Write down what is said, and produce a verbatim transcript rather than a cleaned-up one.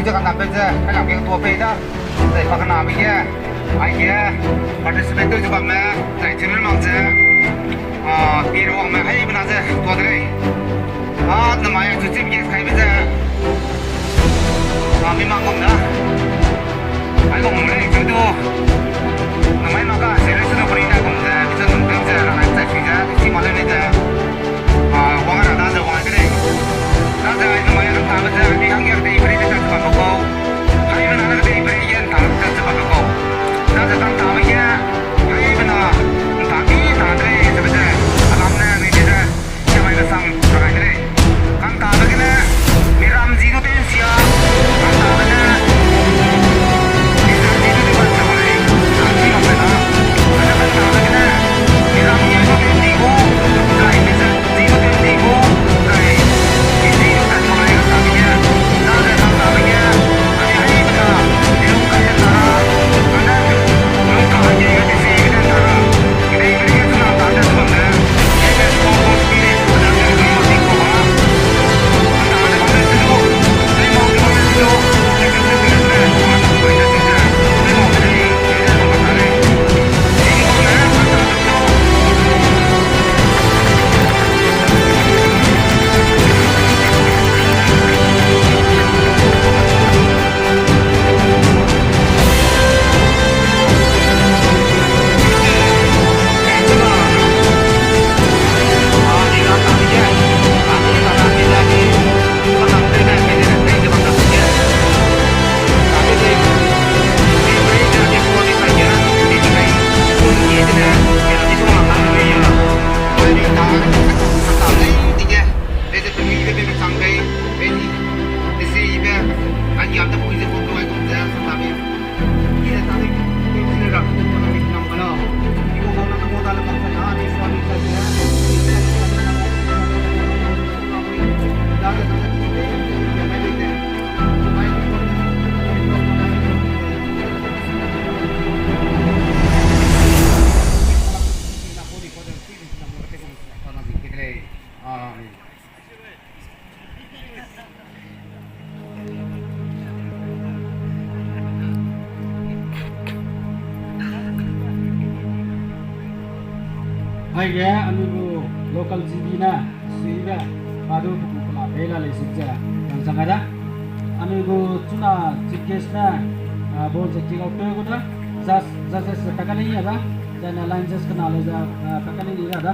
Ze kanambe ze, kailang ge tua pei da. Zai pa kaname ge, aige, participate tew ze bamme, zai chirun mak ze, ah, pi ra wangme hai bena ze tua de lei. Ah, namai a chu chief guest kaibe ze, ah, mi mak gum da. Ai gum lei chu du. Namai mak ga, se lei chu du peri da gum ze, mi ze num gum ze, rangai chai sui ze, chi ma lei lei ze. Ah, wang ra da ze wang de lei. Daze ai namai a kangtabe ze, anui hangge kedeiperei ze tat ze bambe kau. Haimena ne kedeiperei ge nta tat ze bambe kau. Daze kangtabe ge, haimena nta mi nta de lei zebe ze, alam ne anui de ze, siamai be sang ragai de lei. Kangtabe gene, miram zi du tew nsia, kangtabe ne, miram zi du tew ban sa lei, kangchi makbe na. Kane kangtabe gene, miram zi du tew ndi gu, zai miram zi du tew ndi gu, zai, mizi du tat mak lei kangtabe ge, daze kangtabe ge, ai, ai, bena, mirum kai de tara, kane, mirum kai de, ai, de se, de tara. Aige anui gu local G B ne, sibe, adu peku kela pei la lei sik ze, rangchang gai da. Anui gu chuna chief guest ne, ah, ball ze kick out tew gu da, judge, judges ze pakali ya da, zaine line judge kena lei ze, ah, pakali ni ra da.